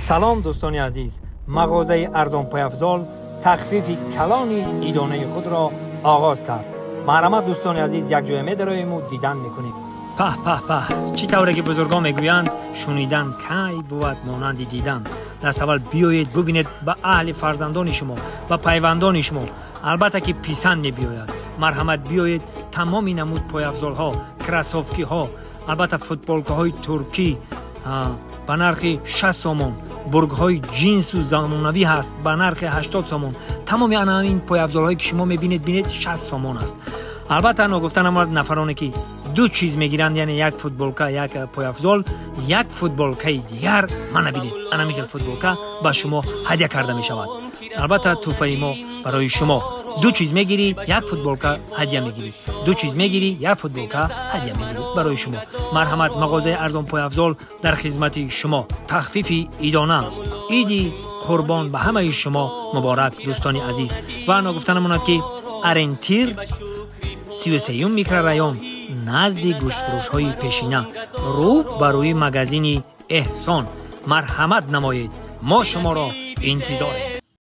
Салом, дӯстони азиз. Мағозаи арзон пойафзол тахфифи калони идонаи худро оғоз кард. Марҳамат, дӯстони азиз, якҷоя медароему дидан мекунем. Паҳ, паҳ, паҳ! Чӣ тавре ки бузургон мегӯянд, шунидан кай бувад монанди дидан. Даст аввал биёед, бубинед. Ба аҳли фарзандони шумо, ба пайвандони шумо албатта ки писанд мебиёяд. Марҳамат, биёед. Тамоми намуд пойафзолҳо, кроссовкиҳо, албатта футболкаҳои туркӣ ба нархи 60 сомон, бургҳои ҷинсу замонавӣ ҳаст ба нархи 80 сомон. Тамоми ана ин пойафзолҳое ки шумо мебинед, бинед, 60 сомон аст. Албатта, ногуфта намонад, нафароне ки ду чиз мегиранд, яъне як футболка, як пойафзол, як футболкаи дигар, мана бинед, ана михел футболка ба шумо ҳадя карда мешавад. Албатта, тӯҳфаи мо барои шумо: ду чиз мегирӣ, як футболка ҳадя мегирӣ, ду чиз мегирӣ, як футболка ҳадя мегирӣ барои шумо. Марҳамат, мағозаи арзон пойафзол дар хизмати шумо. Тахфифи идона. Иди Қурбон ба ҳамаи шумо муборак, дӯстони азиз. Ва ногуфта намонад, ки ориентир 33-юм микрорайон, назди гӯштфурӯшҳои пешина, рӯ ба рӯи магазини Эҳсон. Марҳамат намоед, мо шуморо интизорем.